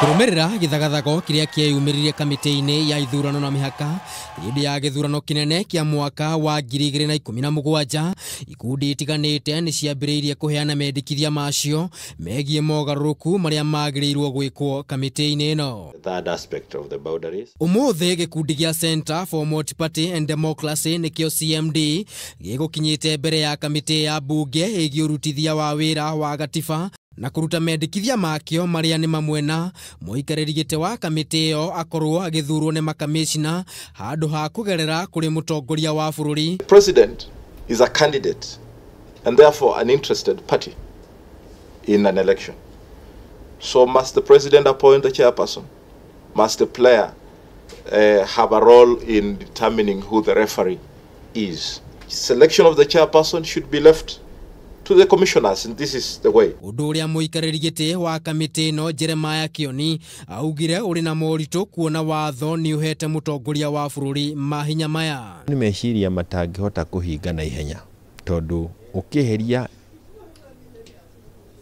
Kũrũmĩrĩra gĩthagathago kĩrĩa kĩeyumĩririe kamĩtĩ-inĩ ya ithurano na mĩhaka hĩndĩ ya gĩthurano kĩnene kĩa mwaka wa 2017, ikundi itiganĩte nĩ ciambĩrĩirie kũheana mendekithia macio megiĩ mogarũrũku marĩa magĩrĩirwo gwĩkwo kamĩtĩ-inĩ ĩno. Third aspect of the boundaries. Ũmũthĩ gĩkundi gĩa Center for Multi-Party and Democracy nĩkĩo CMD gĩgũkinyĩte mbere ya kamĩtĩ ya mbunge ĩgiĩ ũrutithia wa wĩra wa gatiba na kũruta mendekithia makĩo marĩa nĩ mamwe na mũikarĩri gĩtĩ wa kamĩtĩ ĩyo akorwo agĩthurwo nĩ makamĩcina handũ ha kũgerera kũrĩ mũtongoria wa bũrũri. The president is a candidate and therefore an interested party in an election. So must the president appoint the chairperson? Must the player have a role in determining who the referee is? Selection of the chairperson should be left to the commissioners, and this is the way. Ũndũ ũrĩa mũikarĩri gĩtĩ wa kamĩtĩ ĩno Jeremiah Kioni augire ũrĩ na moritũ kuona watho nĩ ũhete mũtongoria wa bũrũri mahinya maya. Nĩ meciria matangĩhota kũhinga na ihenya tondũ ũkĩeheria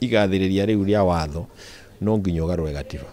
igathĩrĩria rĩu rĩa watho no nginya ũgarũre gatiba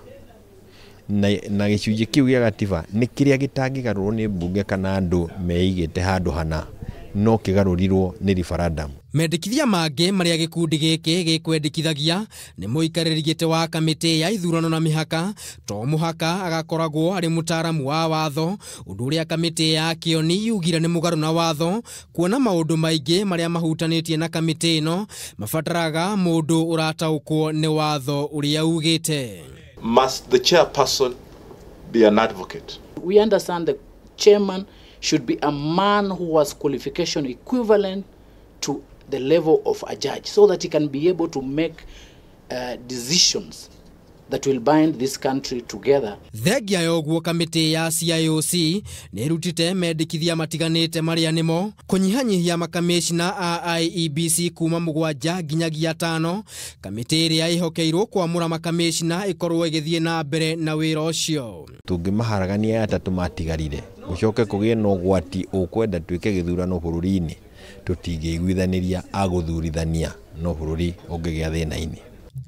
na gĩcunjĩ kĩu gĩa gatiba nĩ kĩrĩa gĩtangĩgarũrwo nĩ mbunge kana andũ meigĩte handũ hana no kĩgarũrirwo nĩ referendum. Mendekithia mangĩ marĩa gĩkundi gĩkĩ gĩkwendekithagia nĩ mũikarĩri gĩtĩ wa kamĩtĩ ya ithurano na mĩhaka to mũhaka agakoragwo arĩ mũtaaramu wa watho, ũndũ ũrĩa kamĩtĩ ya Kioni yugire nĩ mũgarũ na watho kuona maũndũ maingĩ marĩa mahutanĩtie na kamĩtĩ ĩno mabataraga mũndũ ũrataũkwo nĩ watho ũrĩa ugĩte. Must the chairperson be an advocate? We understand the chairman should be a man who has qualification equivalent to the level of a judge so that he can be able to make decisions that will bind this country together. Thengia ya ũguo kamĩtĩ ya CIOC nĩ ĩrutĩte mendekithia matiganĩte marĩa nĩmo kũnyihanyihia makamĩcina a IEBC kuma 7 nginyagia 5, kamĩtĩ ĩrĩa ĩhokeirwo kwamũra makamĩcina ĩkorwo ĩgĩthiĩ na mbere na wĩra ũcio. Tũngĩmaharagania atatũ matigarire gũcoke kũgĩe na ũgwati ũkwenda twĩke gĩthurano bũrũri-inĩ tũtingĩiguithanĩria agũthurithania no bũrũri ũngĩgĩa thĩna-inĩ.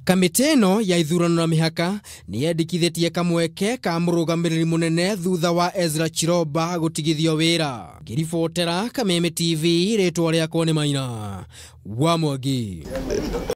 Kamĩtĩ ĩno ya ithurano na mĩhaka nĩ yendekithĩtie kamweke ka mũrũgamĩrĩri mũnene thutha wa Ezra Chiroba gũtigithio wĩra. Ngĩribotera Kameme TV, rĩtwa rĩakwa nĩ Maina wa Mwangi.